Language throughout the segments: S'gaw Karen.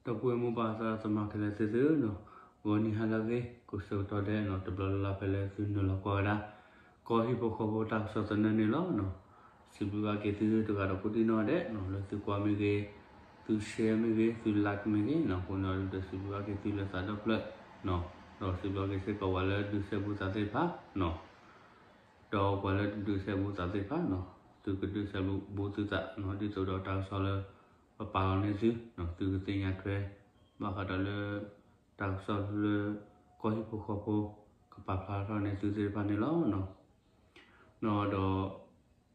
ဒီပုၢ်ဝဲၢ်မိၢ်ပၢ်သရၣ်သမါခဲလၢာ်သ့ၣ်သုဧၢနီၤ, ဂီၤနံၤဟါလၢအဂ့ၤ ကိးဆၢကတီၢ်ဒဲးနီၤ, တဘျီလၢ်လၢ်ဖဲလၢသုနုာ်လီၤကွၢ်ဝဲဒၣ် ကီၢ်ဟံၣ်ဖိဃီဖိတၢ်ကစီၣ်သနၢၣ်န့ၣ်လီၤနီၤ. စံးဘျုးဘၣ်က့ၤသုတဂၤဒီးကိးဒံနီၢ်ဒဲးနီၤ, လၢသုကွၢ်မ့ၢ်ဂ့ၤ, သု share မ့ၢ်ဂ့ၤ, သု like မ့ၢ်ဂ့ၤနီၤ, အဃိန့ၣ်ဒီးစံးဘျုးဘၣ်က့ၤသုလၢသးဒီဖျၢၣ်နီၤ, ဒီးစံးဘျုးဘၣ်က့ၤစ့ၢ်ကီးပှၤလၢဒုးစဲဘူးသးသ့ၣ်တဖၣ်နီၤ. ဒီးပှၤလၢတဒုးစဲဘူးသးသ့ၣ်တဖၣ်နီၤ, သုကဒုးစဲဘူးသုသးနီၤ, ဒ်သိးဒီးတၢ်ကစီၣ်လၢပပာ်လီၤန့ၢ်သုနီၤ, သုကသ့ၣ်ညါထွဲ ဘၣ်ဃးဒီးလၢ တၢ်ကစီၣ်လၢ ကီၢ်ဟံၣ်ဖိဃီဖိ ကပာ်ဖျါထီၣ်န့ၢ်သုသ့ၣ်တဖၣ်န့ၣ်လီၤနီၤ. နီၤ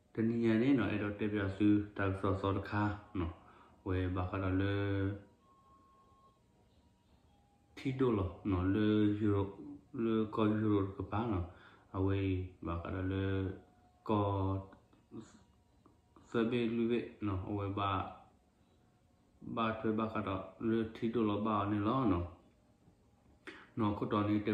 ဒီး တနံၤညါန့ၣ်နီၤ, အဲၣ်ဒိးတဲပၠးသုတၢ်ကစီၣ်သီတခါနီၤ, ဝဲဘၣ်ဃးဒီးလၢ ထံဒိၣ်လီၤနီၤ, လၢ Europe, လၢကီၢ် Europe တကပၤနီၤ, အဝဲအံၤ ဘၣ်ဃးဒီးလၢ ကီၢ် သၢဘ့ၣ်လွံၢ်ဘ့ၣ်နီၤ, အဝဲဘၣ် ဘၣ်ထွဲဘၣ်ဃးဒီးလၢထံဒိၣ်လီၤဘၣ်အီၤန့ၣ်လီၤနီၤ. နီၤခိၣ်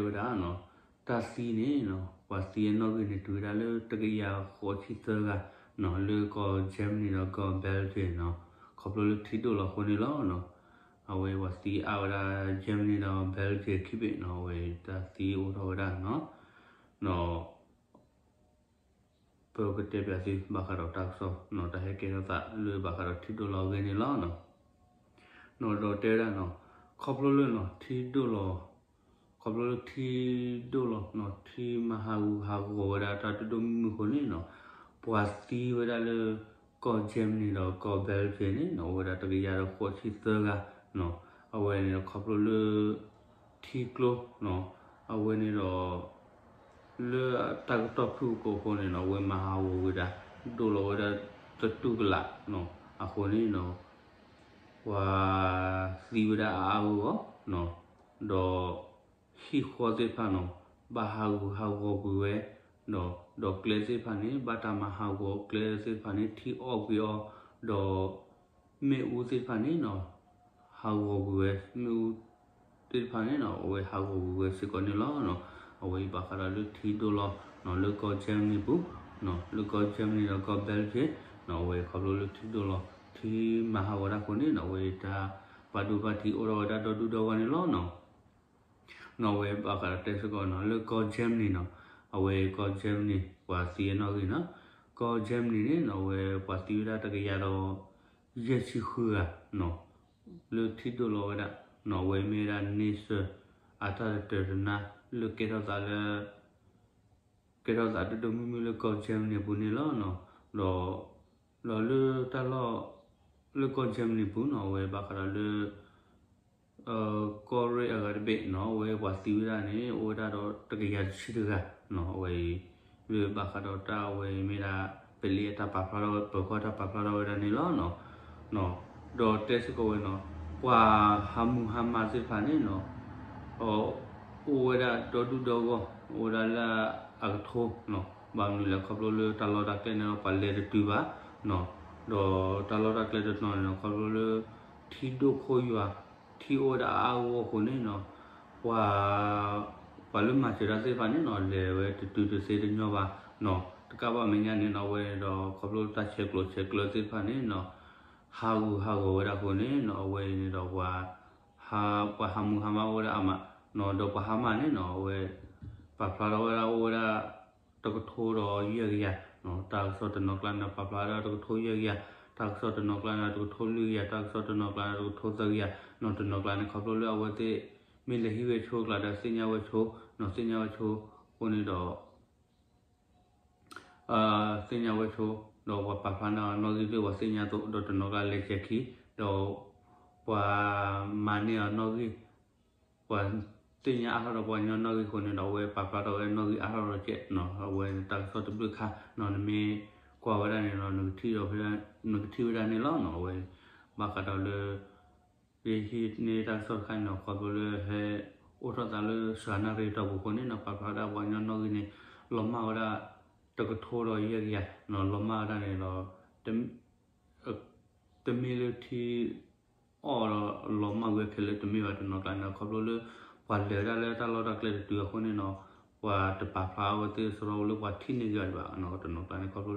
တီန့ၣ်တဲဝဲဒၣ်နီၤ, တၢ်သံန့ၣ်နီၤ, ပှၤသံအနီၣ်ဂံၢ်န့ၣ် တုၤဝဲဒၣ်လၢတကယၤဃိးဆံသၢဂၤနီၤ, လၢကီၢ် Germany ဒီးကီၢ် Belgium နီၤ, ခီဖျိလၢထံဒိၣ်လီၤအဃိန့ၣ်လီၤနီၤ. အဝဲပှၤသံအါဝဲဒၣ် Germany ဒီး Belgium ခံဘ့ၣ်နီၤ, အဝဲတၢ်သံအိၣ်ထီၣ်ဝဲဒၣ်နီၤ. နီၤ ပကတဲပၠးသုဘၣ်ဃးဒီးတၢ်ကစီၣ်နီၤ, တၢ်ဟဲကဲထီၣ်သးလၢဘၣ်ဃးဒီးထံဒိၣ်လီၤအဂ့ၢ်န့ၣ်လီၤနီၤ. နီၤဒီးတဲဝဲဒၣ်နီၤ, ခီဖျိလၢနီၤ ထံဒိၣ်လီၤ, ခီဖျိလၢထံဒိၣ်လီၤနီၤ, ထံမၤဟးဂူာ်ဟးဂီၤဝဲဒၣ်တၢ်ဒိၣ်ဒိၣ်မုၢ်မုၢ်အဃိန့ၣ်နီၤ, ပှၤသံဝဲဒၣ်လၢ ကီၢ် Germany ဒီးကီၢ် Belgium န့ၣ်နီၤ, အိၣ်ဝဲဒၣ်တကယၤဒီးဃိးဆံသၢဂၤနီၤ. အဝဲန့ၣ်ဒီးခီဖျိလၢ ထံကျိနီၤ, အဝဲန့ၣ်ဒီး လၢတၢ်ကတီၢ်ဖုၣ်ကိာ်အဃိန့ၣ်နီၤ, အဝဲမၤဟးဂီၤဝဲဒၣ် ဒိၣ်လီၤဝဲဒၣ်သတူၢ်ကလာ်နီၤ, အဃိန့ၣ်နီၤ ပှၤသံဝဲဒၣ်အါအါဂီၢ်ဂီၢ်နီၤ, ဒီးဟံၣ်ဃီသ့ၣ်တဖၣ်နီၤ ဘၣ်ဟးဂူာ်ဟးဂီၤကွံာ်ဝဲ, ဒီး ဒီးကျဲသ့ၣ်တဖၣ်န့ၣ် ဘၣ်တၢ်မၤဟးဂီၤကျဲသ့ၣ်တဖၣ်န့ၣ် ထံအီၣ်ကွံာ်အီၤ, ဒီး မ့ၣ်အူသ့ၣ်တဖၣ်န့ၣ်နီၤ ဟးဂီၤကွံာ်ဝဲ, မ့ၣ်အူသ့ၣ်တဖၣ်န့ၣ်နီၤ အဝဲဟးဂီၤကွံာ်ဝဲစ့ၢ်ကီးန့ၣ်လီၤနီၤ. အဝဲအံၤဘၣ်ဃးဒီးလၢထံဒိၣ်လီၤနီၤ, လၢကီၢ် Germany ပူၤနီၤ, လၢကီၢ် Germany ဒီးကီၢ် Belgium နီၤ, အဝဲခီဖျိလၢထံဒိၣ်လီၤ, ထံမၤဟးဂီၤတၢ်အဃိန့ၣ်နီၤ, အဝဲတၢ်ပာ်ဒိၣ်ပာ်ထံးအိၣ်ထီၣ်ဝဲဒၣ်ဒီဒူၣ်ဒီဂီၢ်န့ၣ်လီၤနီၤ. နီၤ အဝဲဘၣ်ဃးဒီးတဲစ့ၢ်ကီးနီၤ, လၢကီၢ် Germany နီၤ, အဝဲကီၢ် Germany ပှၤသံအနီၣ်ဂံၢ်နီၤ, ကီၢ် Germany န့ၣ်နီၤ, အဝဲပှၤသံဝဲဒၣ်တကယၤဒီး ယဲၢ်ဆံဃုဂၤနီၤ, လၢထံဒိၣ်လီၤဝဲဒၣ်နီၤ, အဝဲမ့ၢ်ဝဲဒၣ်န့ဆၢၣ် အတၢ်တတၢာ်တနါ လၢကဲထီၣ်သးလၢ ကဲထီၣ်သးဒိၣ်ဒိၣ်မုၢ်မုၢ်လၢကီၢ် Germany ပူၤန့ၣ်လီၤနီၤ. ဒီး ဒီးလၢတၢ်လီၢ် လၢကီၢ် Germany ပူၤနီၤ, အဝဲဘၣ်ဃးဒီးလၢ ကီၢ်ရ့ၣ်အဂၤတဘ့ၣ်နီၤ, အဝဲပှၤသံဝဲဒၣ်န့ၣ် အိၣ်ဝဲဒၣ်ဒီးတကယၤတဆံတဂၤနီၤ, အဝဲအံၤ လၢဘၣ်ဃးဒီးတၢ်အဝဲမ့ၢ်ဒၣ် ပလံးအတၢ်ပာ်ဖျါထီၣ်ဝဲ ပၢၤကီၢ်တၢ်ပာ်ဖျါထီၣ်ဝဲဒၣ်န့ၣ်လီၤနီၤ. ဒီးတဲစ့ၢ်ကီးဝဲနီၤ, ပှၤဟးမူဟါမၢ်သ့ၣ်တဖၣ်န့ၣ်နီၤ, အိၣ်ဝဲဒၣ်ဒီဒူၣ်ဒီဂီၢ် အိၣ်ဝဲဒၣ်လၢအကထိနီၤ, ဘၣ်မနုၤလဲၣ် ခီဖျိလၢတၢ်လီၢ်တၢ်ကျဲန့ၣ်ဒီး ပှၤလဲၤတတုၤဘၣ်နီၤ, ဒီးတၢ်လီၢ်တၢ်ကျဲတနီၤန့ၣ်နီၤ ခီဖျိလၢ ထံဒိၣ်ခိၣ်ယွၤ ထံအိၣ်ဝဲဒၣ်အါအါဂီၢ်ဂီၢ်အဃိန့ၣ်နီၤ, ပှၤ ပှၤလၢမၤစၢၤတၢ်သ့ၣ်တဖၣ်န့ၣ်နီၤ လဲၤဝဲတတုၤတသ့တညီဘၣ်နီၤ, တကးဘၣ်မဲာ်ညါန့ၣ်နီၤ အဝဲန့ၣ်ဒီး ခီဖျိတၢ်ဆဲးကျိးဆဲးကျၢသ့ၣ်တဖၣ်န့ၣ်နီၤ ဟးဂူာ်ဟးဂီၤဝဲဒၣ်အဃိန့ၣ်နီၤ အဝဲန့ၣ်ဒီးပှၤ ပှၤဟးမူဟါမၢ်အိၣ်ဝဲဒၣ်အါမးနီၤ, ဒီးပှၤဟါမၢ်န့ၣ်နီၤ အဝဲ ပာ်ဖျါထီၣ်ဝဲဒၣ်အိၣ်ဝဲဒၣ် တကထိဒီးယဲၢ်ကယၤနီၤ, တၢ်ကစီၣ်တနီၤကျါန့ၣ် ပာ်ဖျါဝဲဒၣ်တကထိယဲၢ်ကယၤ, တၢ်ကစီၣ်တနီၤကျါန့ၣ် တကထိလွံၢ်ကယၤ, တၢ်ကစီၣ်တနီၤကျါန့ၣ် တကထိသၢကယၤနီၤ, တနီၤကျါန့ၣ် ခီဖျိလၢအဝဲသ့ၣ် မ့ၢ်လဲၤဟံးဝဲဆိအကျါဒီး သ့ၣ်ညါဝဲဆိနီၤ, သ့ၣ်ညါဝဲဆိအဃိန့ၣ်ဒီး သ့ၣ်ညါဝဲဆိ ဒီးပှၤပာ်ဖျါန့ၢ်အီၤနီၣ်ဂံၢ်သ့ၣ် ပှၤသ့ၣ်ညါအသိး ဒီးတနီၤကျါလဲၤစဲးခံ ဒီး ပှၤမၤန့ၢ်အီၤနီၣ်ဂံၢ် ပှၤသ့ၣ်ညါအါထီၣ်ဒီးပှၤကညီနီၣ်ဂံၢ်အဃိန့ၣ်ဒီး အဝဲပာ်ဖျါထီၣ်ဝဲနီၣ်ဂံၢ်အါထီၣ်ဒီးကဲးနီၤ, အဝဲတၢ်ကစီၣ်တဘျုးခါနီၤ နမ့ၢ်ကွၢ်ဝဲဒၣ်န့ၣ်ဒီး နကထံၣ်ဝဲဒၣ်န့ၣ်လီၤနီၤ, အဝဲ ဘၣ်ဃးဒီးလၢ ယဟံးန့ၢ်တၢ်ကစီၣ်တခါန့ၣ်ဒီး ခီဖျိလၢဟဲအိၣ်ထီၣ်သးလၢ စှၤနၣ်ရံၣ်တီၢ်ပူၤအဃိန့ၣ်နီၤ ပာ်ဖျါဝဲဒၣ်ပှၤကညီနီၣ်ဂံၢ်န့ၣ် လီၤမၢ်ဝဲဒၣ် တကထိဒီးယဲၢ်ကယၤနီၤ, လီၤမၢ်ဝဲဒၣ်န့ၣ်ဒီး တမ့ၢ်လၢထံအီၣ်ဒီးလီၤမၢ်ဝဲခဲလၢာ်တမ့ၢ်ဘၣ်, တနီၤကျါန့ၣ်ဒီး ခီဖျိလၢ ပှၤလဲၤဝဲဒၣ်လၢတၢ်လီၢ်တၢ်ကျဲတတုၤအဃိန့ၣ်နီၤ, ပှၤတပာ်ဖျါအဝဲသ့ၣ်စရီလၢပှၤထံၣ်န့ၢ်ဂ့ၤအီၤဒံးဘၣ်နီၤ, တနီၤကျါန့ၣ် ခီဖျိလၢ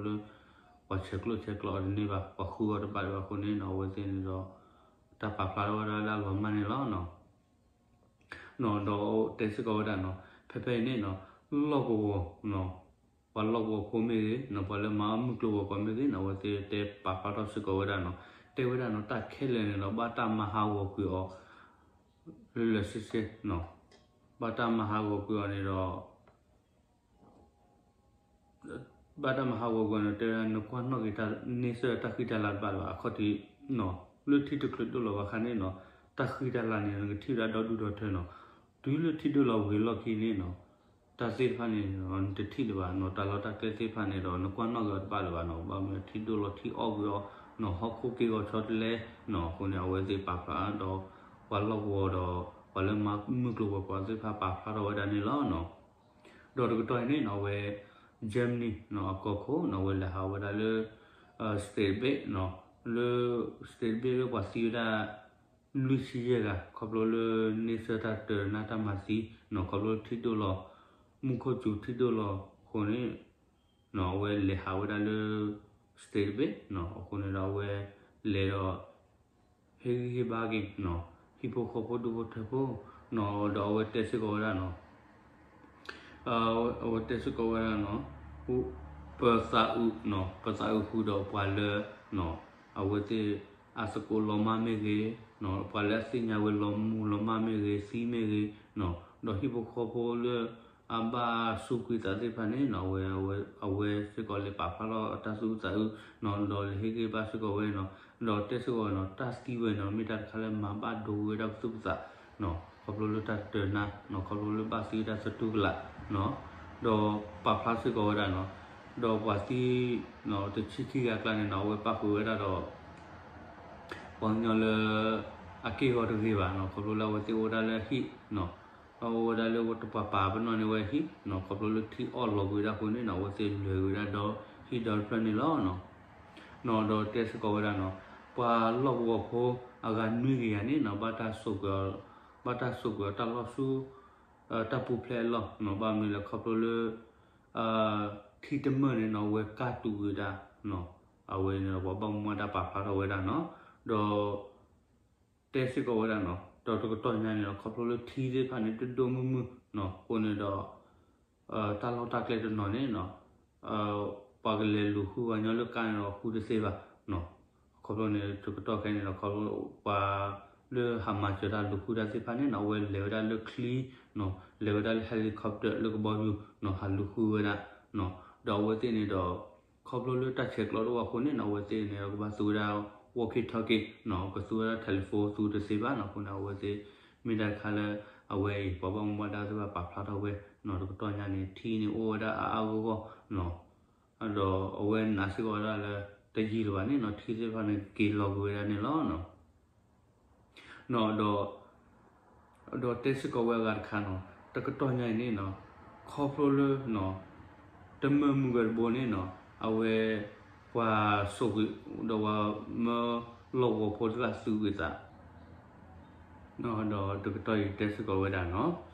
ပှၤဆဲးကျိးဆဲးကျၢအီၤတန့ၢ်ဘၣ်, ပှၤဃုအီၤတဘၣ်ဒံးဘၣ်အဃိန့ၣ်နီၤ အဝဲသ့ၣ်န့ၣ်ဒီး တၢ်ပာ်ဖျါထီၣ်ဝဲဒၣ်လၢအလီၤမၢ်န့ၣ်လီၤ. ဒီးတဲစ့ၢ်ကီးဝဲဒၣ်နီၤ ဖဲဖဲအံၤန့ၣ်နီၤ လီၢ်ကဝီၤ ပှၤလီၢ်ကဝီၤဖိမ့ၢ်ဂ့ၤ ပှၤလၢမၤမုၢ်ကျိၤဝဲၤကွာ်မ့ၢ်ဂ့ၤနီၤ အဝဲသ့ၣ်တဲပာ်ဖျါထီၣ်စ့ၢ်ကီးဝဲဒၣ်နီၤ တဲဝဲဒၣ်နီၤ တၢ်ခဲလၢာ်န့ၣ်ဒီး ဘၣ်တၢ်မၤဟးဂီၤကွံာ်အီၤ လၢလၢဆ့ဆ့ ဘၣ်တၢ်မၤဟးဂီၤကွံာ်အီၤန့ၣ်ဒီး ဘၣ်တၢ်မၤဟးဂီၤကွံာ်န့ၣ် တဲဝဲဒၣ် နကွၢ်နီၣ်က့ၤတၢ်န့ဆၢၣ်တၢ်ဃံတၢ်လၤတဘၣ်လၢၤဘၣ် အခီၣ်ထံး လၢထံတချုးဒိၣ်လီၤဘၣ်အခါန့ၣ်နီၤ တၢ်ဃံတၢ်လၤန့ၣ် နကထံၣ်ဝဲဒၣ်ဒီဒူၣ်ဒီထၢနီၤ တုၤလၢထံဒိၣ်လီၤဝံၤအလီၢ်ခံန့ၣ်နီၤ တၢ်သ့ၣ်တဖၣ်န့ၣ် နတထံၣ်လၢၤဘၣ်နီၤ တၢ်လီၢ်တၢ်ကျဲသ့ၣ်တဖၣ်န့ၣ်ဒီး နကွၢ်နီၣ်က့ၤအီၤတဘၣ်လၢၤဘၣ်နီၤ ဘၣ်မနုၤထံဒိၣ်လီၤထံအီၣ်ကွံာ်အီၤနီၤ ဟီၣ်ခိၣ်က့ၢ်ဂီၤဆီတလဲနီၤ အဃိန့ၣ် အဝဲသ့ၣ်ပာ်ဖျါဒီး ပှၤလီၢ်ကဝီၤဒီး ပှၤလၢမၤမုၢ်ကျိၤဝဲၤကွာ်သ့ၣ်တဖၣ်ပာ်ဖျါထီၣ်ဝဲဒၣ်န့ၣ်လီၤ. ဒီးတကတီၢ်အံၤန့ၣ်နီၤ အဝဲ Germany နီၤ အကီၢ်ခိၣ်နီၤ အဝဲလဲၤဟးဝဲဒၣ်လၢ state တဘ့ၣ်နီၤ လၢ state တဘ့ၣ်လၢပှၤသံဝဲဒၣ် လွံၢ်ဆံယဲၢ်ဂၤ ခီဖျိလၢန့ဆၢၣ်တၢ်တနါတၢ်မၤသံနီၤ ခီဖျိလၢထံဒိၣ်လီၤ မူခိၣ်စူၤထံဒိၣ်လီၤအဃိန့ၣ် အဝဲလဲၤဟးဝဲဒၣ်လၢ state တဘ့ၣ်နီၤ အဃိန့ၣ်ဒီးအဝဲလဲၤဒီး ဟ့ၣ်ဂံၢ်ဟ့ၣ်ဘါက့ၤနီၤ ဟံၣ်ဖိဃီဖိဒူၣ်ဖိထၢဖိနီၤ ဒီးအဝဲတဲစ့ၢ်ကီးဝဲဒၣ်နီၤ အဝဲတဲစ့ၢ်ကီးဝဲဒၣ်နီၤ ပသးအုးနီၤ ပသးအုးဃုာ်ဒီးပှၤလၢ အဝဲသ့ၣ် အသကိးလီၤမၢ်မ့ၢ်ဂ့ၤ, ပှၤလၢအသ့ၣ်ညါဝဲလီၤမူၤလီၤမၢ်မ့ၢ်ဂ့ၤ, သံမ့ၢ်ဂ့ၤ, ဒီးဟံၣ်ဖိဃီဖိလၢ အဘၣ်စူးကွံာ်သးသ့ၣ်တဖၣ်န့ၣ်နီၤ အဝဲစ့ၢ်ကီးလဲၤပာ်ဖျါထီၣ်တၢ်သူၣ်အုးသးအုးနီၤ ဒီးလဲၤဟ့ၣ်ဂံၢ်ဘါစ့ၢ်ကီးဝဲနီၤ ဒီးတဲစ့ၢ်ကီးဝဲနီၤ တၢ်သံဝဲနီၤ မ့ၢ်တၢ်တခါလၢမၤဘၣ်ဒိဝဲဒၣ်ပသူၣ်ပသးနီၤ ခီဖျိလၢတၢ်တတၢၤနါနီၤ ခီဖျိလၢဘၣ်သံဝဲဒၣ်သတူၢ်ကလာ်နီၤ ဒီးပာ်ဖျါစ့ၢ်ကီးဝဲဒၣ်နီၤ ဒီးပှၤသံနီၤ တဆံခံဂၤအကျါန့ၣ်နီၤ အဝဲပၣ်ဃုာ်ဝဲဒၣ်ဒီး ပှၤကညီလၢ အက့ၢ်အဂီၤတဂ့ၤဘၣ်နီၤ ခီဖျိလၢအဝဲသ့ၣ်အိၣ်ဝဲဒၣ်လၢဟံၣ်နီၤ အအိၣ်ဝဲဒၣ်လၢတပှၤပာ်ပနီၣ်န့ၢ်ဝဲဟံၣ်နီၤ ခီဖျိလၢထံအီၣ်လီၤကွံာ်ဝဲဒၣ်အဃိန့ၣ်နီၤ အဝဲသ့ၣ်လဲၤကွံာ်ဝဲဒၣ်ဒီးဟံၣ်ဒီတဖျၢၣ်န့ၣ်လီၤနီၤ နီၤဒီးတဲစ့ၢ်ကီးဝဲဒၣ်နီၤ ပှၤလီၢ်ကဝီၤဖိအဂၤနွံကယၤန့ၣ်နီၤ ဘၣ်တၢ်ဆိၣ်ကွံာ်အီၤ ဘၣ်တၢ်ဆိၣ်ကွံာ်အီၤတၢ်လီၢ်ဆူ တၢ်ပူၤဖျဲးအလီၢ်နီၤ ဘၣ်မနုၤလဲၣ်ခီဖျိလၢ ထံတမၢၢ်န့ၣ်နီၤ အဝဲကၢ်တူာ်ဝဲဒၣ်နီၤ အဝဲန့ၣ်ဒီးပှၤဘၣ်မူဘၣ်ဒါပာ်ဖျါထီၣ်ဝဲဒၣ်နီၤ ဒီး တဲစ့ၢ်ကီးဝဲဒၣ်နီၤ ဒီးတကတီၢ်ညါန့ၣ်ဒီး ခီဖျိလၢထံသ့ၣ်တဖၣ်န့ၣ် တဒိၣ်မုၢ်မုၢ်နီၤ အဃိန့ၣ်ဒီး တၢ်လီၢ်တၢ်ကျဲတနီၤန့ၣ်နီၤ ပှၤကလဲၤလူၤဃုပှၤကညီလၢကါန့ၣ်ဒီးဃုတသ့ဘၣ်နီၤ ခီဖျိန့ၣ် တကတီၢ်ခဲအံၤန့ၣ်ဒီး ခီဖျိပှၤလၢဟးမၤစၢၤတၢ်လူၤဃုတၢ်သ့ၣ်တဖၣ်န့ၣ်နီၤ အဝဲလဲၤဝဲဒၣ်လၢချံနီၤ လဲၤဝဲဒၣ်လၢ helicopter လၢကဘီယူၤနီၤ ဟးလူၤဃုဝဲဒၣ်နီၤ ဒီးအဝဲသ့ၣ်န့ၣ်ဒီး ခီဖျိလၢတၢ်ဆဲးကျိးတအိၣ်အဃိန့ၣ်နီၤ အဝဲသ့ၣ်န့ၣ် ကဘၣ်သူဝဲဒၣ် walkie talkie နီၤ ကသူဝဲဒၣ် telephone သူတသ့ဘၣ်နီၤ အဃိန့ၣ် အဝဲသ့ၣ် မ့ၢ်တၢ်တခါလၢ အဝဲအံၤ ပှၤဘၣ်မူဘၣ်ဒါသ့ၣ်တဖၣ်ပာ်ဖျါထီၣ်ဝဲနီၤ တကတီၢ်ညါန့ၣ် ထံန့ၣ်အိၣ်ဝဲဒၣ်အါအါဂီၢ်ဂီၢ်နီၤ ဒီးအဝဲနာ်စ့ၢ်ကီးဝဲဒၣ်လၢ တယံာ်လၢၤဘၣ်န့ၣ်နီၤ ထံသ့ၣ်တဖၣ်န့ၣ် ကက့ၤလီၤကွံာ်ဝဲဒၣ်န့ၣ်လီၤနီၤ နီၤဒီး ဒီးတဲစ့ၢ်ကီးဝဲအဂၤတခါနီၤ တကတီၢ်ညါအံၤန့ၣ်နီၤ ခီဖျိလၢ တမၢၢ်မုၢ်ဂၢၤတဘိန့ၣ်နီၤ အဝဲ ပှၤဆိၣ်ကွံာ် ဒီးပှၤမၢလီၢ်ကဝီၤဖိသ့ၣ်တဖၣ် သုးကွံာ်သး ဒီးတကတီၢ်အံၤတဲစ့ၢ်ကီးဝဲဒၣ်နီၤ အ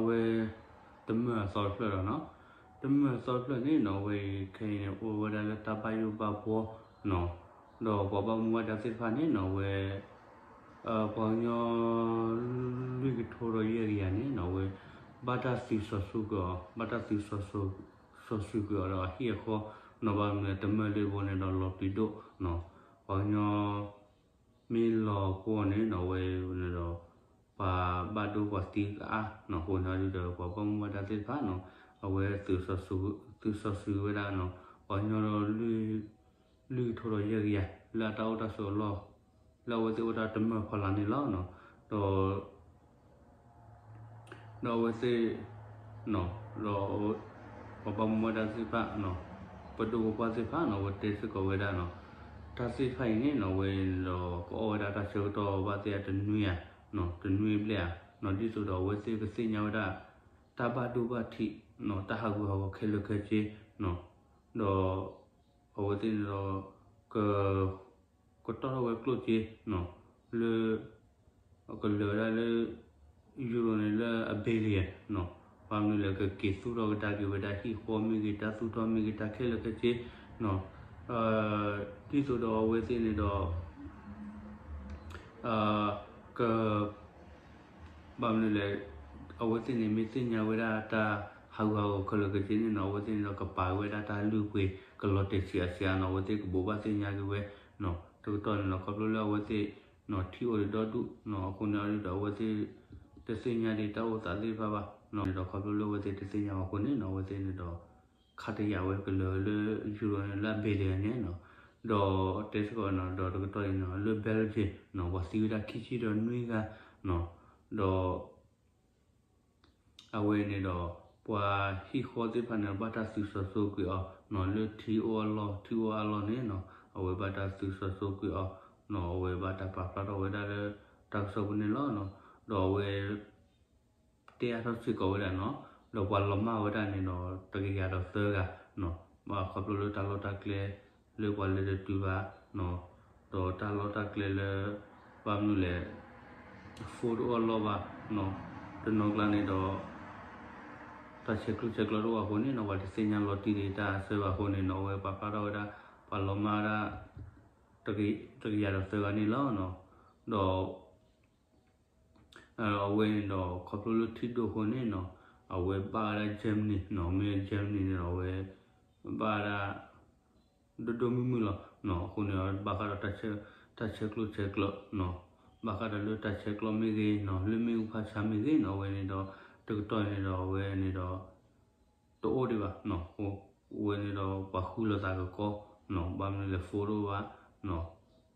ဝဲ တမၢၢ်အသီတဖျၢၣ်လီၤနီၤ တမၢၢ်အသီတဖျၢၣ်န့ၣ်နီၤ အဝဲအံၤခဲအံၤန့ၣ် အိၣ်ဝဲဒၣ်လၢတၢ်ဘၣ်ယိၣ်ဘၣ်ဘှီနီၤ ဒီးပှၤဘၣ်မူဘၣ်ဒါသ့ၣ်တဖၣ်န့ၣ်နီၤ အဝဲ ပှၤကညီ လွံၢ်ကထိဒီးယဲၢ်ကယၤန့ၣ်နီၤ အဝဲ ဘၣ်တၢ်သုးစီၤစုၤကွံာ်အီၤ ဘၣ်တၢ်သုးစီၤစုၤကွံာ်အီၤဒီးအဟံၣ်အဃီနီၤ ဘၣ်မနုၤတမၢၢ်လၢတဘိန့ၣ်ဒီးလီၤပျံၤဒိၣ်နီၤ ပှၤကညီ မ့ၢ်လီၤပှီၢ်န့ၣ်နီၤ အဝဲန့ၣ်ဒီး ပှၤဘၣ်ဒိပှၤသံကအါနီၤ အဃိန့ၣ်ဒီး ပှၤဘၣ်မူဘၣ်ဒါသ့ၣ်တဖၣ်နီၤ အဝဲ သုးစီၤစုၤဝဲဒၣ်နီၤ ပှၤကညီဒီး လွံၢ်ကထိဒီးယဲၢ်ကယၤ လၢအတၢ်အိၣ်တၢ်ဆိးအလီၢ် လၢအဝဲသ့ၣ်အိၣ်တၢ်တမၢၢ်ဖီလာ်န့ၣ်လီၤနီၤ ဒီး ဒီးအဝဲသ့ၣ် ဒီး ပှၤဘၣ်မူဘၣ်ဒါသ့ၣ်တဖၣ် ပဒိၣ်ပပှၢ်သ့ၣ်တဖၣ်နီၤ အဝဲတဲစ့ၢ်ကီးဝဲဒၣ်နီၤ တၢ်သ့ၣ်တဖၣ်အံၤန့ၣ်နီၤ အဝဲဒီး ကအီၣ်ဝဲဒၣ်တၢ်ဆၢကတီၢ်ဘၣ်သ့ၣ်အတနွံဧါ တနွံဘျဲၣ်ဧါ ဒ်သိးဒီးအဝဲသ့ၣ်ကသ့ၣ်ညါဝဲဒၣ် တၢ်ဘၣ်ဒိဘၣ်ထံး တၢ်ဟးဂူာ်ဟးဂီၤခဲလၢာ်ခဲဆ့ ဒီး အဝဲသ့ၣ်န့ၣ်ဒီး က ကတီၢ်ထီၣ်ဝဲကျိၣ်စ့ လၢ ကလၢာ်ဝဲဒၣ်လၢ ယူရိၤန့ၣ်လၢအ billion ဘၣ်မနုၤလဲၣ် ကက့ၤသူၣ်ထီၣ်ကဒါက့ၤဝဲဒၣ်ဟံၣ်ဃီမ့ၢ်ဂ့ၤ တၢ်သူၣ်ထီၣ်မ့ၢ်ဂ့ၤ တၢ်ခဲလၢာ်ခဲဆ့ ဒ်သိးဒီးအဝဲသ့ၣ်န့ၣ်ဒီး က ဘၣ်မနုၤလဲၣ်, အဝဲသ့ၣ်န့ၣ် မ့ၢ်သ့ၣ်ညါဝဲဒၣ်တၢ်ဟးဂူာ်ဟးဂီၤခဲလၢာ်ခဲဆ့န့ၣ်နီၤ, အဝဲသ့ၣ်န့ၣ်ဒီးကပာ်ဝဲဒၣ်တၢ်လုၢ်ပှ့ၤ ကလီၤတဲာ်ဆံးအါဆံးအါနီၤ, အဝဲသ့ၣ်ကဘိးဘၣ်သ့ၣ်ညါက့ၤဝဲနီၤ. တကတီၢ်န့ၣ်နီၤ ခီဖျိလၢအဝဲသ့ၣ်နီၤ ထံအိၣ်ဒံးဒီဒူၣ်နီၤ, အဃိန့ၣ်အဒုဒီး အဝဲသ့ၣ်တသ့ၣ်ညါဒံးတၢ်အိၣ်သးသ့ၣ်တဖၣ်ဘၣ်. န့ၣ်ဒီး ခီဖျိလၢအဝဲသ့ၣ်တသ့ၣ်ညါဘၣ်အဃိန့ၣ်နီၤ, အဝဲသ့ၣ်န့ၣ်ဒီး ခးတယာ်ဝဲကလၢၤလၢ ယူရိန့ၣ် လၢအ billion န့ၣ်နီၤ. ဒီးတဲစ့ၢ်ကီးနီၤ, ဒီးတကတီၢ်အံၤနီၤ လၢ Belgium နီၤ ပှၤသံဝဲဒၣ်ခံဆံဒီးနွံဂၤနီၤ. ဒီး အဝဲန့ၣ်ဒီး ပှၤဟံၣ်ဃီသ့ၣ်တဖၣ်န့ၣ် ဘၣ်တၢ်သုးစီၤစိကွံာ်အီၤနီၤ, လၢထံအိၣ်အလီၢ် ထံအိၣ်အလီၢ်န့ၣ်နီၤ, အဝဲဘၣ်တၢ်သုးစီၤစိကွံာ်အီၤနီၤ, အဝဲဘၣ်တၢ်ပာ်ဖျါထီၣ်ဝဲဒၣ်လၢ တၢ်ကစီၣ်ပူၤန့ၣ်လီၤနီၤ. ဒီးအဝဲ တဲအါထီၣ်စ့ၢ်ကီးဝဲဒၣ်နီၤ, ဒီးပှၤလီၤမၢ်ဝဲဒၣ်န့ၣ်ဒီး တကယၤဒီးသၢဂၤနီၤ, ဘၣ်ခီဖျိလၢတၢ်လီၢ်တၢ်ကျဲလၢပှၤလဲၤတတုၤဘၣ်နီၤ, ဒီးတၢ်လီၢ်တၢ်ကျဲလၢ ဘၣ်မနုၤလဲၣ် phone တအိၣ်အလီၢ်ဘၣ်နီၤ, တနီၤကျါန့ၣ်ဒီး တၢ်ဆဲးကျိးဆဲးကျၢတအိၣ်ဘၣ်အဃိန့ၣ်နီၤ, ပှၤတသ့ၣ်ညါလီၤတံၢ်ဒံးတၢ်အဆၢဘၣ်အဃိန့ၣ်နီၤ, အဝဲပာ်ဖျါထီၣ်ဝဲဒၣ် ပှၤလီၤမၢ်ဝဲဒၣ် တကယၤဒီးသၢဂၤန့ၣ်လီၤနီၤ. ဒီး အဝဲန့ၣ်ဒီး ခီဖျိလၢထံဒိၣ်အဃိန့ၣ်နီၤ, အဝဲဘၣ်ဝဲဒၣ် Germany နီၤ, မ့ၢ် Germany န့ၣ်ဒီး အဝဲ ဘၣ်ဝဲဒၣ် ဒိၣ်ဒိၣ်မုၢ်မုၢ်လီၤနီၤ. အဃိန့ၣ် ဘၣ်ဃးဒီး တၢ်ဆဲးကျိးဆဲးကျၢ ဘၣ်ဃးဒီးလၢတၢ်ဆဲးကျိးမ့ၢ်ဂ့ၤနီၤ, လၢမ့ၣ်အူဖးဆါမ့ၢ်ဂ့ၤနီၤ, အဝဲန့ၣ်ဒီး တကတီၢ်န့ၣ်ဒီး အဝဲန့ၣ်ဒီး တအိၣ်ဒံးဘၣ်နီၤ. အဝဲန့ၣ်ဒီး ပှၤဃုလိာ်သးကကီနီၤ, ဘၣ်မနုၤလဲၣ် phone တအိၣ်ဘၣ်နီၤ,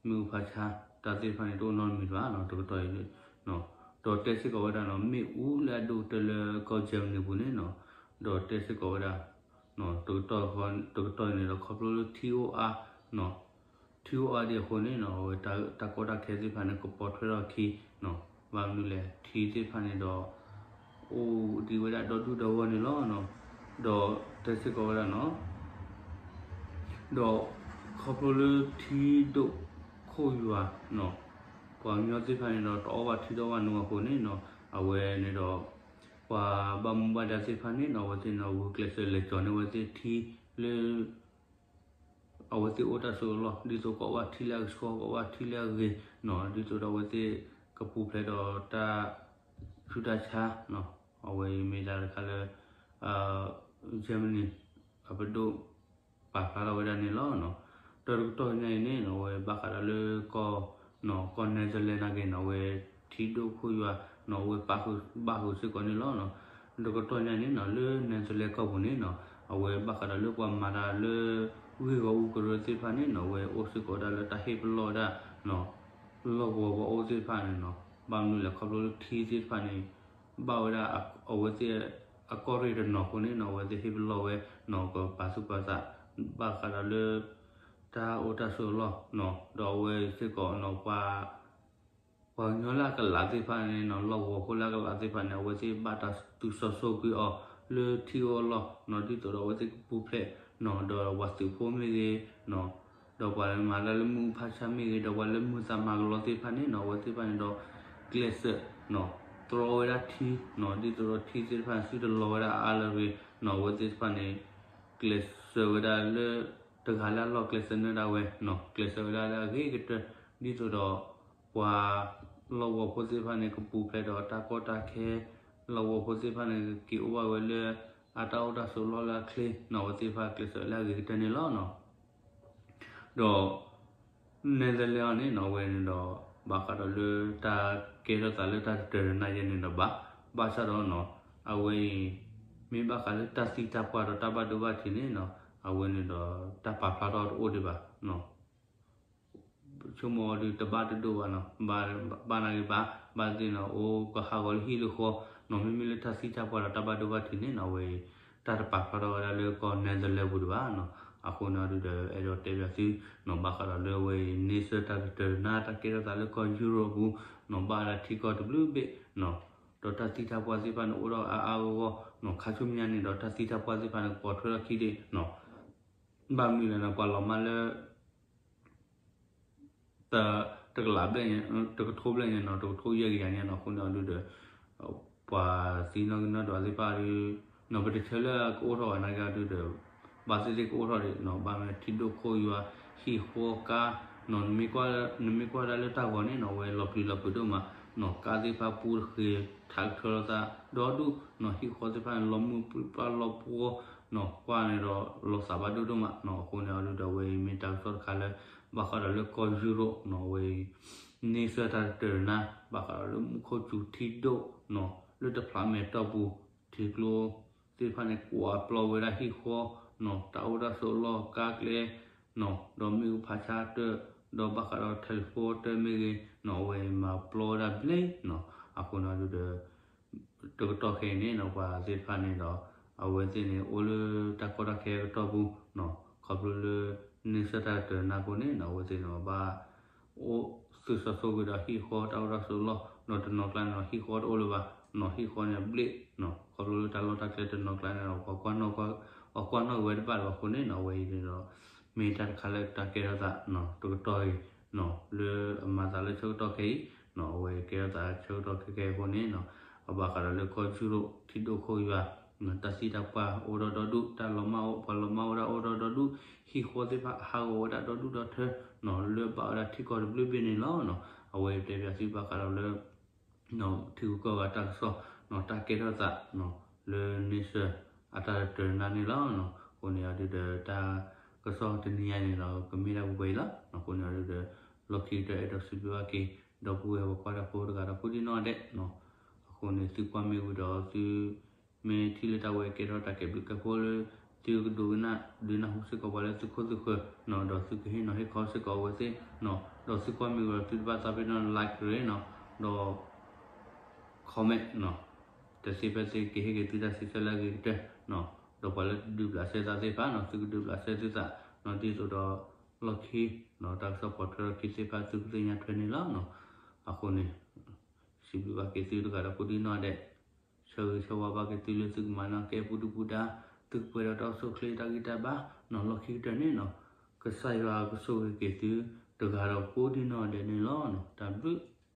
မ့ၣ်အူဖးဆါ တၢ်သ့ၣ်တဖၣ်န့ၣ် တအိၣ်နီတမံၤဘၣ်နီၤ, တကတီၢ်အံၤ ဒီးတဲစ့ၢ်ကီးဝဲဒၣ်နီၤ, မ့ၣ်အူလၢအဒိၣ်ကတၢၢ်လၢကီၢ် Germany ပူၤန့ၣ်နီၤ, ဒီးတဲစ့ၢ်ကီးဝဲဒၣ် တကတီၢ်န့ၣ်ဒီး ခီဖျိလၢထံအိၣ်အါနီၤ, ထံအိၣ်အါဒံးအဃိန့ၣ်နီၤ, အဝဲတၢ်ကီတၢ်ခဲသ့ၣ်တဖၣ်န့ၣ် ကပိာ်ထွဲထီၣ်အခံနီၤ, ဘၣ်မနုၤလဲၣ် ထံသ့ၣ်တဖၣ်န့ၣ်ဒီး အိၣ်ဒံးဝဲဒၣ်ဒီဒူၣ်ဒီဂီၢ်န့ၣ်လီၤနီၤ. ဒီးတဲစ့ၢ်ကီးဝဲဒၣ်နီၤ, ဒီးခီဖျိလၢထံဒိၣ်ခိၣ်ယွၤနီၤ, ပှၤကညီသ့ၣ်တဖၣ်န့ၣ်ဒီး တအီၣ်ဘၣ်ထံတအီၣ်ဘၣ်နိအဃိန့ၣ်နီၤ, အဝဲန့ၣ်ဒီး ပှၤဘၣ်မူဘၣ်ဒါသ့ၣ်တဖၣ်န့ၣ်နီၤ, အဝဲသ့ၣ်န့ၣ် ဂုာ်ကျဲးစၢးလဲၤကၠီၤန့ၢ်အဝဲသ့ၣ်ထံလၢ အဝဲသ့ၣ်အိၣ်တၢ်ဆိးအလီၢ်, ဒ်သိးကိးဘၣ်ထံလၢအကဆှီ ကိးဘၣ်ထံလၢအဂ့ၤနီၤ, ဒ်သိးဒီးအဝဲသ့ၣ်ကပူၤဖျဲးဒီးတၢ်ဆူးတၢ်ဆါနီၤ, အဝဲအံၤမ့ၢ်တၢ်တခါလၢ Germany အပဒိၣ် ပာ်ဖျါထီၣ်ဝဲဒၣ်န့ၣ်လီၤ. ဒီးတကတီၢ်ညါအံၤန့ၣ်နီၤ, အဝဲဘၣ်ဃးဒီးလၢကီၢ် ကီၢ် Netherlands နာ်က့နီၤ, အဝဲထံဒိၣ်ခိၣ်ယွၤနီၤ, အဝဲဘၣ်ဃုာ်စ့ၢ်ကီးန့ၣ်လီၤ. တကတီၢ်ညါန့ၣ်နီၤ, လၢ Netherlands ကီၢ်ပူၤန့ၣ်နီၤ, အဝဲဘၣ်ဃးဒီးလၢပှၤမၤတၢ်လၢ ဂ့ၢ်ဂီၢ်အူကရၢသ့ၣ်တဖၣ်န့ၣ်နီၤ, အဝဲအိၣ်စ့ၢ်ကီးဝဲဒၣ်လၢတၢ်ဟ့ၣ်ပလီၢ်ဝဲဒၣ် လီၢ်ကဝီၤပှၤအိၣ်သ့ၣ်တဖၣ်န့ၣ်နီၤ, ဘၣ်မနုၤလဲၣ် ခီဖျိလၢထံသ့ၣ်တဖၣ်န့ၣ် ဘၣ်ဝဲဒၣ်အဝဲသ့ၣ်အကီၢ်ရ့ၣ်တနီၤအဃိန့ၣ်နီၤ, အဝဲသ့ၣ်ဟ့ၣ်ပလီၢ်ဝဲနီၤ, ကပာ်သူၣ်ပာ်သး ဘၣ်ဃးဒီးလၢ တၢ်အိၣ်တၢ်ဆိးအလီၢ်နီၤ, ဒီးအဝဲစ့ၢ်ကီးနီၤ, ပှၤ ပှၤကညီလၢအကလးသ့ၣ်တဖၣ်န့ၣ်နီၤ, လီၢ်ကဝီၤဖိလၢအကလးသ့ၣ်တဖၣ်န့ၣ် အဝဲသ့ၣ်ဘၣ်တၢ်သုးစီၤစိကွံာ်အီၤလၢထံအိၣ်အလီၢ်နီၤ, ဒ်သိးဒီးအဝဲသ့ၣ်ကပူၤဖျဲးနီၤ, ဒီးပှၤသုးဖိမ့ၢ်ဂ့ၤနီၤ, ဒီးပှၤလၢမၤတၢ်လၢမ့ၣ်အူဖးဆါမ့ၢ်ဂ့ၤ, ဒီးပှၤလၢမုာ်သးမၤကလီသ့ၣ်တဖၣ်န့ၣ်နီၤ, အဝဲသ့ၣ်တဖၣ်န့ၣ်ဒီး ကျဲးစၢးနီၤ, တြီဝဲဒၣ်ထံနီၤ, ဒ်သိးဒီးထံသ့ၣ်တဖၣ်န့ၣ် သုတလီၤဝဲဒၣ်အါလၢအဂ့ၤနီၤ, အဝဲသ့ၣ်တဖၣ်န့ၣ် ကျဲးစၢးဝဲဒၣ်လၢ တဂၤလၢအလီၢ်ကျဲးစၢးနၢၤဒၣ်ဝဲနီၤ, ကျဲးစၢးဝဲဒၣ်လၢအဂ့ၤကတၢၢ်, ဒ်သိးဒီး ပှၤလီၢ်ကဝီၤဖိသ့ၣ်တဖၣ်န့ၣ် ကပူၤဖျဲးဒီးတၢ်ကီတၢ်ခဲ, လီၢ်ကဝီၤဖိသ့ၣ်တဖၣ်န့ၣ် ကက့ၤအိၣ်ဘၣ်ဝဲလၢ အတၢ်အိၣ်တၢ်ဆိးလီၢ်လၢအချ့နီၤ, အဝဲသ့ၣ်တဖၣ်ကျဲးစၢးလၢအဂ့ၤကတၢၢ်န့ၣ်လီၤနီၤ. ဒီး Netherlands အီၤန့ၣ်နီၤ, အဝဲန့ၣ်ဒီး ဘၣ်ဃးဒီးလၢတၢ်ကဲထီၣ်သးလၢတၢ်တတၢၤတနါယဲၢ်န့ၣ်ဒီးဘၣ်, ဘၣ်ဆၣ်ဒီးနီၤ, အဝဲအံၤ မ့ၢ်ဘၣ်ဃးလၢတၢ်သံတၢ်ပှၢ်ဒီးတၢ်ဘၣ်ဒိဘၣ်ထံးန့ၣ်နီၤ, အဝဲန့ၣ်ဒီး တၢ်ပာ်ဖျါထီၣ်တအိၣ်ဒံးဘၣ်နီၤ. ဆိကမိၣ်အီၤဒုးတဘၣ်တဒိၣ်ဘၣ်နီၤ, ဘၣ်နာ်က့ဘၣ်, ဘၣ်သ့ၣ်နီၤ အိၣ်ကဟးဂီၤလၢဟံၣ်လၢဃီနီၤ, မ့မ့ၢ်လၢတၢ်သံတၢ်ပှၢ်ဒီးတၢ်ဘၣ်ဒိဘၣ်ထံးန့ၣ်နီၤ, အဝဲအံၤ တၢ်တပာ်ဖျါထီၣ်ဝဲဒၣ်လၢကီၢ် Netherlands ပူၤဒံးဘၣ်နီၤ. အဃိန့ၣ်အီၤဒုးဒီး အဲၣ်ဒိးတဲဘၣ်သုနီၤ, ဘၣ်ဃးဒီးလၢအဝဲအံၤ န့ဆၢၣ်တၢ်တတၢၤတနါ တၢ်ကဲထီၣ်သးလၢကီၢ်ယူရိပူၤနီၤ, ဘၣ်ဝဲဒၣ်ထံကီၢ်တဘျုးဘ့ၣ်နီၤ, ဒီးတၢ်သံတၢ်ပှၢ်သ့ၣ်တဖၣ်န့ၣ် အိၣ်ထီၣ်အါအါဂီၢ်ဂီၢ်နီၤ, ခါဆူညါန့ၣ်ဒီး တၢ်သံတၢ်ပှၢ်သ့ၣ်တဖၣ်န့ၣ် ကပိာ်ထွဲထီၣ်ခံဒ့ၣ်နီၤ. ဘၣ်မနုၤလဲၣ်နီၤ, ပှၤလီၤမၢ်လၢ တကလးဘျဲၣ်, တကထိဘျဲၣ်ညါနီၤ, တကထိယဲၢ်ကယၤညါနီၤ, အဃိန့ၣ်အီၤဒုးဒီး ပှၤသံနီၣ်ဂံၢ်နီၣ်ဒွးသ့ၣ်တဖၣ်ဒုးနီၤ, ပတဆၢလၢကအိၣ်ထီၣ်ဘၣ်နာ်က့အီၤဒုးဒီး ဘၣ်သ့ၣ်သ့ၣ်ကအိၣ်ထီၣ်ဒံးနီၤ, ဘၣ်မနုၤထံဒိၣ်ခိၣ်ယွၤ ဟံၣ်ဃီကါ နမ့ၢ်ကွၢ်ဒၣ်လၢတၢ်ဂီၤန့ၣ်နီၤ အဝဲလီၤပျံၤလီၤဖုးဒိၣ်မးနီၤ ကါသ့ၣ်တဖၣ်ပူတဃ့ ထးကထၢလီၤသးဒီဒူၣ်နီၤ ဟံၣ်ဃီသ့ၣ်တဖၣ်န့ၣ် လီၤမုၢ်ပြံပြါလီၤပှီၤနီၤ ကွၢ်န့ၣ်ဒီးလီၤသးဘၣ်ဒိၣ်ဒိၣ်မးနီၤ အဃိန့ၣ်အဒုဒီး အဝဲအံၤမ့ၢ်တၢ်ကစီၣ်တခါလၢ ဘၣ်ဃးဒီးလၢကီၢ်ယူရိးနီၤ အဝဲအံၤ န့ဆၢၣ်တၢ်တတၢၤနါ ဘၣ်ဃးဒီးလၢမူခိၣ်စူၤထံဒိၣ်နီၤ လၢတဖျးမဲာ်တီၢ်ပူၤ ထံကျိသ့ၣ်တဖၣ်န့ၣ် ကွၢ်ပျီဝဲဒၣ်ဟံၣ်ဃီနီၤ တၢ်အိၣ်တၢ်ဆိးအလီၢ် ကါကျဲနီၤ ဒီးမ့ၣ်အူဖးဆါတၢၣ် ဒီးဘၣ်ဃးဒီး telephone တၢၣ်မ့ၢ်ဂ့ၤနီၤ အဝဲမၤပျီဝဲဒၣ်ဘျဲၣ်နီၤ အဃိန့ၣ်ဒုဒီး တကတီၢ်ခဲအံၤန့ၣ်နီၤ ပှၤသ့ၣ်တဖၣ်န့ၣ်ဒီး အဝဲသ့ၣ်န့ၣ် အိၣ်လၢတၢ်ကီတၢ်ခဲအကတီၢ်ပူၤနီၤ ခီဖျိလၢ န့ဆၢၣ်တၢ်တတၢၤနါအဃိန့ၣ်နီၤ အဝဲသ့ၣ်န့ၣ် ဘၣ်အိၣ်သုးစီၤဆိကွံာ်ဒီးဟံၣ်ဃီတၢ်အိၣ်တၢ်ဆိးအလီၢ် ဒီးတနီၤကျါန့ၣ်ဒီး ဟံၣ်ဃီတအိၣ်လၢၤဘၣ်နီၤ ဟံၣ်ဃီန့ၣ်ဘျဲၣ်နီၤ ခီဖျိလၢတၢ်လီၢ်တၢ်ကျဲတနီၤကျါန့ၣ်ဒီး ပှၤကွၢ်နီၣ်ဝဲတဘၣ်လၢၤဘၣ်အဃိန့ၣ်နီၤ အဝဲအံၤန့ၣ်ဒီး မ့ၢ်တၢ်တခါလၢတၢ်ကဲထီၣ်သးနီၤ တကတီၢ်အံၤနီၤ လၢအမၤသးလၢဆၢကတီၢ်ခဲအံၤနီၤ အဝဲကဲထီၣ်သးဆၢကတီၢ်ခဲခဲအံၤအဃိန့ၣ်နီၤ အဘၣ်ဃးဒီးလၢကီၢ်ယူရိးထံဒိၣ်ခိၣ်ယွၤ တၢ်သံတၢ်ပှၢ်အိၣ်ဒီးဒီဒူၣ် တၢ်လီၤမၢ်အိၣ် ပှၤလီၤမၢ်အိၣ်ဒၣ်အိၣ်ဒီးဒီဒူၣ် ဟံၣ်ဃီသ့ၣ်တဖၣ်ဟးဂီၤဝဲဒၣ်ဒီဒူၣ်ဒီထၢနီၤ လၢဘၣ်ဝဲဒၣ်ထံကီၢ်တဘျုးဘ့ၣ်န့ၣ်လီၤနီၤ အဝဲတဲပၠးသုဘၣ်ဃးဒီးလၢ ထံဂုၤကီၢ်ဂၤတၢ်ကစီၣ်နီၤ တၢ်ကဲထီၣ်သးနီၤ လၢန့ဆၢၣ်အတၢ်တတၢၤနါန့ၣ်လီၤနီၤ အဃိန့ၣ်အဒုဒီးတၢ်ကစီၣ်တနံၤညါန့ၣ်ဒီး ကမ့ၢ်ဒၣ်ပှဲၤပှဲၤအံၤလီၤနီၤ အဃိန့ၣ်အဒုဒီး လီၢ်ခံကတၢၢ်အဲၣ်ဒိးစံးဘျုးဘၣ်က့ၤ ဒီပုၢ်ဝဲၢ်ပှၤကွၢ်တၢ်ဖိတဂၤဒီးကိးဒံနီၢ်ဒဲးနီၤ အဃိန့ၣ် သုကွၢ်မ့ၢ်ဝံၤဒီးသု မ့ၢ်ထံၣ်လၢတၢ်ဝဲကဲထီၣ်တၢ်ကဲဘျုးကဲဖှိၣ်လၢ သုကဒိကနၣ် ဒုးနၢ်ဟူစ့ၢ်ကီးပှၤလၢသုခိၣ်သုဃၢၤနီၤ ဒီးသုကဟ့ၣ်နီၤဟ့ၣ်ခီစ့ၢ်ကီးအဝဲသ့ၣ်နီၤ ဒီးသုကွၢ်မ့ၢ်ဝံၤဒီးသုတဘၣ်သးပ့ၤနီၣ် like ရ့နီၤ ဒီး comment နီၤ တသ့ဖဲသ့က့ၤဟ့ၣ်က့ၤသုတၢ်စံးဆၢလၢအဂ့ၤကတၢၢ်နီၤ ဒီးပှၤလၢဒုးဘျးစဲသးသ့ၣ်တဖၣ်နီၤ သုကဒုးဘျးစဲသုသးနီၤ ဒ်သိးဒီး လီၢ်ခံနီၤ တၢ်ကစီၣ်ပိာ်ထွဲထီၣ်ခံသ့ၣ်တဖၣ်သုကသ့ၣ်ညါထွဲန့ၣ်လီၤနီၤ အဃိန့ၣ် စံးဘျုးဘၣ်က့ၤသုတဂၤဒီးကိးဒံနီၢ်ဒဲး ဆၢဂ့ၤဆၢဝါဘၣ်က့ၤသုလၢသုကမၤနၢၤကဲပူၤဒုပူၤဒါ သုကပှဲၤဒီးတၢ်အိၣ်ဆူၣ်အိၣ်ချ့တၢ်ဂံၢ်တၢ်ဘါနီၤ လီၢ်ခံကတၢၢ်န့ၣ်နီၤ ကစၢ်ယွၤကဆိၣ်ဂ့ၤက့ၤသုတဂၤဒီးကိးဒံနီၢ်ဒဲးန့ၣ်လီၤနီၤ တၢ်ဘျုး